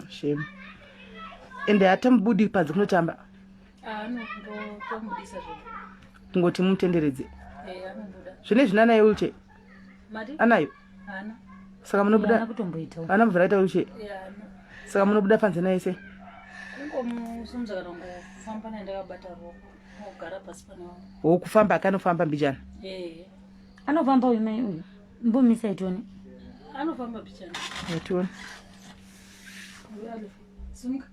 Shame. Ende hatamubudi panze kunotamba. Anongomubudisa zve. Kungoti mumutenderedze. Eh, anobuda. Zvine zvinanaye wheelchair? Mati? Anayo? Haana. Saka munobuda Haana kutomboitawo. Haana kubvira aita wheelchair? Eh, haana. Saka munobuda panze naye sei? Kungomusumudza kana kungofamba naye ndakabata ruoko. Ogara pasi pane vamwe. Wo kufamba akanofamba mbijana. Eh. Anofamba uyu mai uyu. Mbomisa itone. Anofamba mbijana. Tione. Simuka.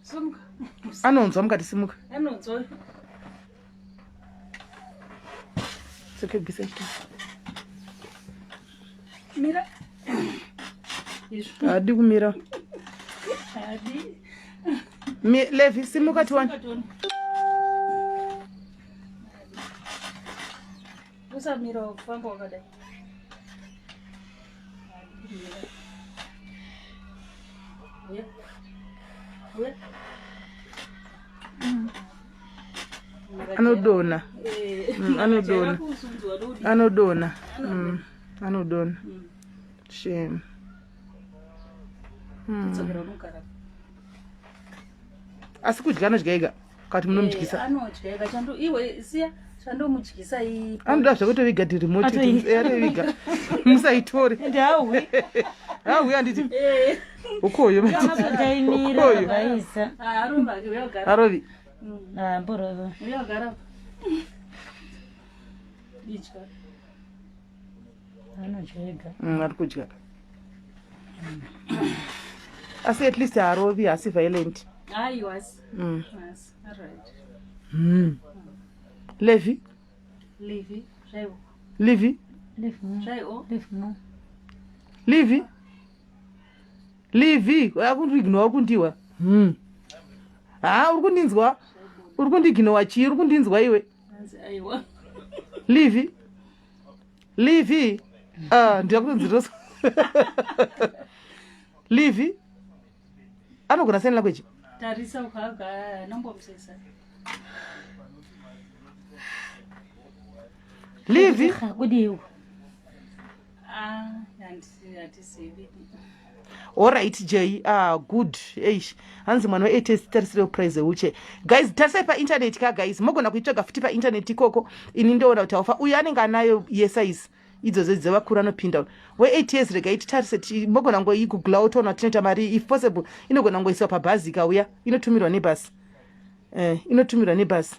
Simuka. Anonzwa mukati simuka. Anonzwa. Sekebisa chito. Mira. Izvo. Haadi kumira. Haadi. Levi simuka tione. Usamira kufamba wakadai. Anodona. Anodona. Anodona. Anodona. Shame. Asi kudya anodya ega kati munomudyisa. Anodya ega chando iwe siya chandomudyisa i Anoda zvekutoviga ti remote Atoiga. atoiviga. Musaitore. Ende hauwi. Hauwi handiti. Ukoyo. Taimira Ukoyo. vaisa. arova uyogara Arovi. Ah, mborova. uyogara idya Anodya ega. Ari kudya. Asi at least haarovi, haasi violent. aiwa asi asi alright Levi, Levi zvaiwo Levi, Leave mo. zvaiwo Leave mo. Levi. Levi, akundiignowa kundiwa. Ha, uri kundinzwa? Uri kundiignowa chii? Uri kundinzwa iwe? hanzi aiwa Levi. Levi. Ah, ndiyakutonzi Levi. Anogona sign language. Tarisa ukaga nombomusesa Levi. Kudii uko? ah hatizivi Alright Jay, ah good. Eish. Hanzi mwana we8 tarisirewo prize wheelchair. Guys, tarisai pa internet ka guys. Mogona kuitsvaga futi pa internet ikoko. Ini ndoona kuti haufa. Uyu anenge anayo yesize. Idzodzo dzevakuru anopinda. We8 years regai titarise mogona ngoigugula wotoona kuti tinoita mari if possible inogona ngoiswa pabhazi ikauya inotumirwa nebhasi. Eh, inotumirwa nebhasi.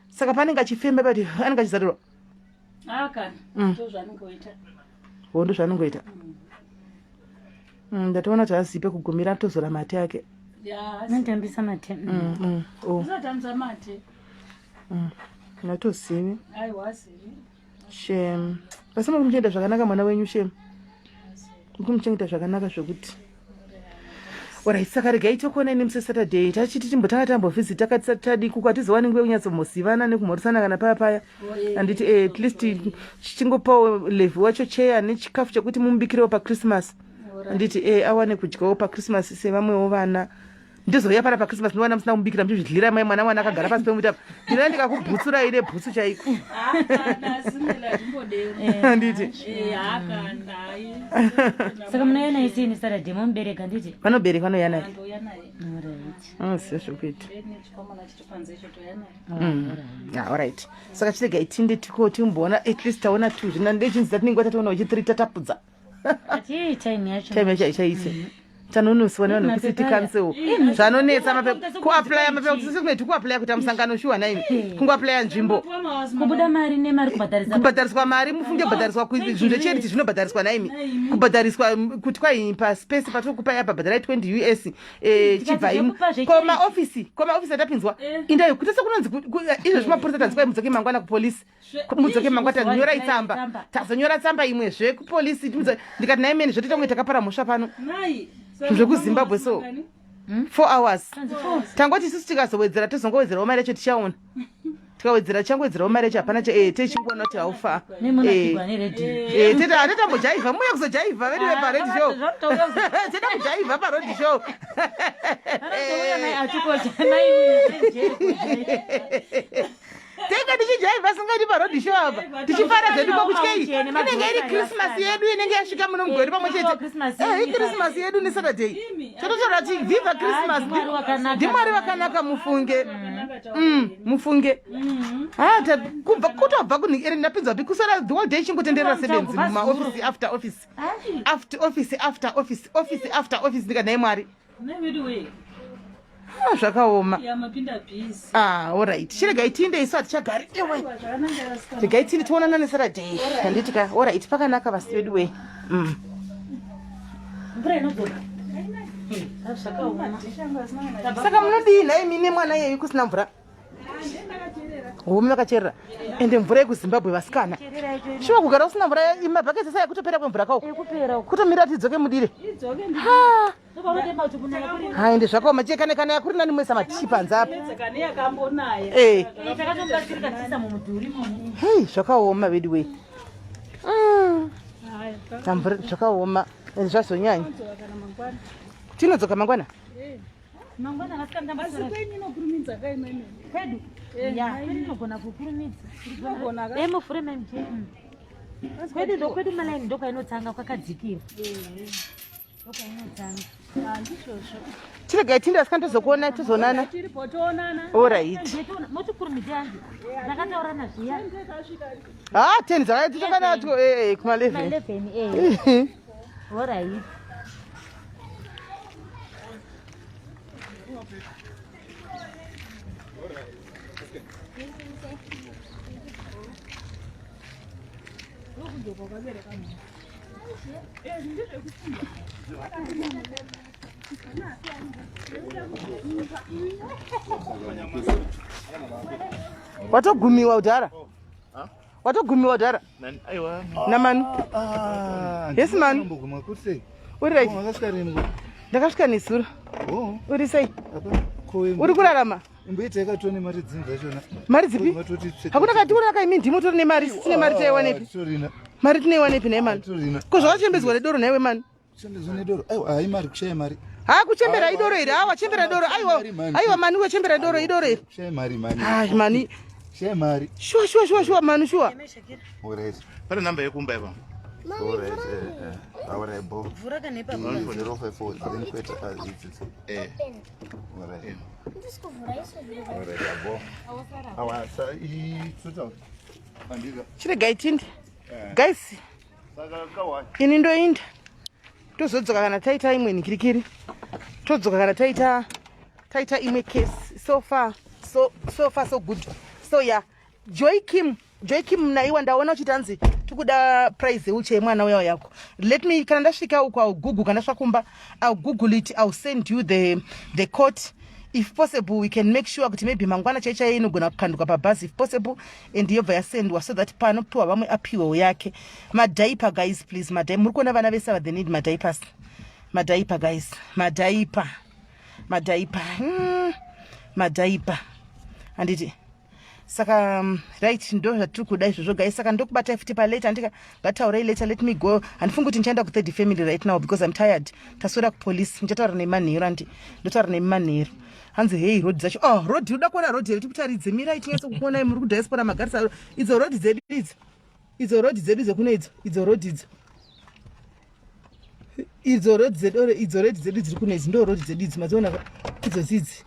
Saka paanenge achifemba pati anenge achizarirwa. ah kana ndozvaanongoita Ho ndozvaanongoita. Ndatoona kuti azipe kugumira atozora mate ake. ya Anotambisa mate. Oh. usatambisa mate Ndatozivi. aiwa azivi Shem. Asi muri kumuchengeta zvakanaka mwana wenyu shem. Muri kumuchengeta zvakanaka zvekuti. Alright, saka regai tokuona ini musi Saturday. Tachiti timbotanga tambovhizita takati tadi kuko hatizowani nguva yekunyatsomhosivana nekumhoresana kana paya paya. Handiti at least chichingopawo Levi wacho cheya nechikafu chekuti mumubikirewo paChristmas. Handiti awane kudyawo paChristmas sevamwewo vana. Ndizouya pana paChristmas ndinowana musina kumubikira muchizvidyira mai mwana mwana akagara pasi pemuti apa. Ndinoona ndikakubhutsurai nebhutsu chaiko. akana simela zvimbodero Handiti. akana hayi Saka munouya naye sei neSaturday momubereka handiti? Vanobereka vanouya naye. andouya naye Alright. Anoziva zvekuita. nechikomana chiri panze icho touya naye Yeah, alright. Saka chirega tinde tiko timboona at least taona two zvina ndechinzi tatinenge tatoona uchi three tatapudza. Ati time yacho. Time yacho haichaite. Tanonoswa nevanhu vekucity council. Zvanonetsa mapepa kuapply mapepa kuti sisi kuneti kuapply kuita musangano shuwa naimi. Kungoapply nzvimbo. Kubuda mari nemari kubhadharisa. Kubhadhariswa mari mufunge kubhadhariswa zvinhu zvecharity zvinobhadhariswa naimi. Kubhadhariswa kuti kwai paspace patiri apa bhadharai 20 US chibva imi. zvekupa zvecharity. Koma office, koma office atapinzwa. Indayo kuita sekunonzi izvo zvimapurisa tanzi kwai mudzoke mangwana kupolisi. Mudzoke mangwana tanyorai tsamba. Tazonyora tsamba imwezve kupolisi ndikati nai meni zvotoita kunge takapara mhosva pano. Nai Zvekuzimbabwe so. 4 hours. Tangoti isusu tikazowedzera tozongowedzerawo mari yacho tichaona. Tikawedzera tichangowedzerawo mari yacho hapana techingoona kuti haufa. Nemunakirwa neredhiyo. Tete hatitambojaivha muya kuzojaivha vedu veparoad show. Tida kujaivha paroad show. Anotouya mai atikocha mai Tenge tichijaivha singati paroad show apa. Tichifara zvedu kwakutyei. Inenge iri Christmas yedu inenge yasvika muno mugweru pamwe chete. Eh, iChristmas yedu neSaturday. Tototaura kuti viva Christmas. Ndimwari vakanaka mufunge. Mufunge. Ah, kubva kutobva kunhi ndapinzwa pi kusara the whole day chingotenderera sebenzi mumaoffice after office. After office after office office after office ndikadai Mwari. Ah, zvakaoma. Ah, alright. Chiregai tiinde isu hatichagari. Ewe. Regai tiinde tionana neSaturday. Handiti ka. Alright, pakanaka vasi vedu we. Mvura inodzoka. Zvakaoma. Saka munodii nhai imi nemwana iyeyu kusina mvura? Home vakacherera. Ende mvura yekuZimbabwe vasikana. Shuwa kugara usina mvura mabhaketi ese ekutopera kwemvura kawo. Kutomira tidzoke mudire. Ha. Ha ende zvakaoma che kana kana yakuri nani moisa matishi panze apa. Eh. Hey, zvakaoma vedu wee. Mvura zvakaoma ende zvazonyanya. Tinodzoka mangwana? Mangwana vasikana Asi kwenyu inokurumidza ka imene? Kwedu? Ya, kwedu inogona kukurumidza. Inogona ka? Eh, mufure mai mje. Kwedu ndo kwedu malaini ndo kwainotanga kwakadzikira. Ndo kwainotanga. Handizvozvo. Chiregai tinde asikana tozokuona tozoonana. Tiripo toonana. Alright. Motikurumidze handi. Ndakataurana zviya. Ah, 10 dzakaita tokana eh kuma 11. Ma 11 eh. Alright. Watogumiwa kudhara. Watogumiwa kudhara. Aiwa. Namanu. Yes, man. Mboguma kuti sei? Uri right. Wakasvika rini ko? Ndakasvika nezuro. Oh, Uri sei? apa ko Uri kurarama? imboita yakatone mari dzinhu dzachona. Mari dzipi? Matoti tsvete. Hakuna kationa kaimi ndimo tori nemari, tine mari taiwanepi? Torina. Mari tineiwanepi nhai mani? Torina. Ko zvawachembedzwa nedoro nhaiwe mani? Kuchembedzwa nedoro. Aiwa, hai mari kushaya mari. Ha kuchembera idoro iri, ha wachembera doro. Aiwa, aiwa mani wachembera doro idoro iri. Kushaya mari mani. Ai mani. Kushaya mari. Shuwa shuwa shuwa shuwa mani shuwa. Alright. Pane namba yekumba ipa. Alright. Eh, eh. Alright, bo. Mvura kana ipapo. 054 then kwete it's Eh. Alright. Alright, bo. Awa sa i tuta. Andika. Chiregai tinde. Guys, Saka kawai. ini ndoinda. Tozodzoka kana taita imwe nhikirikiri. Todzoka kana taita imwe case. So far so far so good. So yeah, Joy Kim, Joy Kim naiwa ndaona uchiti hanzi tikuda price yewheelchair yemwana uya yako. Let me kana ndasvika uko I'll google kana ndasvika kumba I'll google it I'll send you the quote. If possible we can make sure kuti maybe mangwana chai chai inogona kukanduka pabhazi if possible and yobva yasendwa so that panopiwa vamwe apiwewo yake. Madiaper guys please, madiaper. Muri kuona vana vese ava they need madiapers. Madiaper guys, madiaper. Madiaper. Madiaper. Handiti. Saka right ndo zvatiri kuda izvozvo guys. Saka ndokubatai futi pa later andika ngataurei later let me go. Handifungi kuti ndichaenda ku third family right now because I'm tired. Taswera ku police ndichataura nemanheru andi ndotaura nemanheru. Hanzi hey road dzacho. Oh road uda kuona road here tikutaridze mirai tinyatso kuonai muri ku diaspora magarisa idzo road dzedu idzo. Idzo road dzedu dzekuno idzo. Idzo road idzo. Idzo road dzedu idzo road dzedu dziri kuno idzi ndo road dzedu idzi madziona idzo dzidzi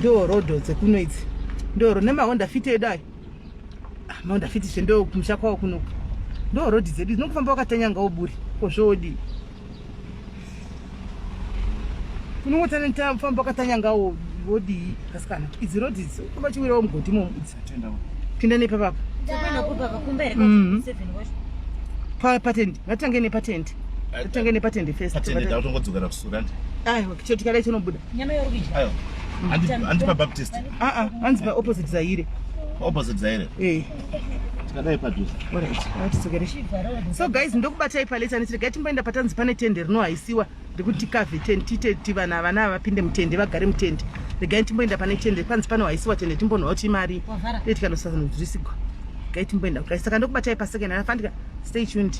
ndo road dzekuno idzi. Ndo nemaHonda Fit edu ayo. Ah, maHonda Fit zve ndo kumusha kwawo kunoku. Ndo road dzedu dzinokufamba wakatanyanga uburi ko zvodii. Unongotanga kufamba wakatanyanga wodii kasikana. Idzi road idzi ufamba chiwirawo mugodhi imomo idzi. Pinda nepapapa. Tokuenda kupi pakumba here? 7 wacho. Pa patent. Ngatange nepatent. Ngatange nepatent first. Patende ndakutongodzokera kusura ndi. Aiwa, chero tikadai chinobuda. Nyama yauri kudya. Aiwa. Handi pa Baptist. Ah ah, hanzi pa opposite Zaire. Opposite Zaire. Eh. Tikadai padhuze. Alright, ngatidzokere. So guys, ndokubatai paleta nditi regai timboenda patanzi pane tende rinohaisiwa rekuti tikavhe tende tiite kuti vana vana vapinde mutende vagare mutende. Regai timboenda pane tende panzi panohaisiwa tende timbonwa kuti imari. Wavhara. Dei tikanosanudzirisigwa. Regai timboenda. Guys, saka ndokubatai pa second half andika stay tuned.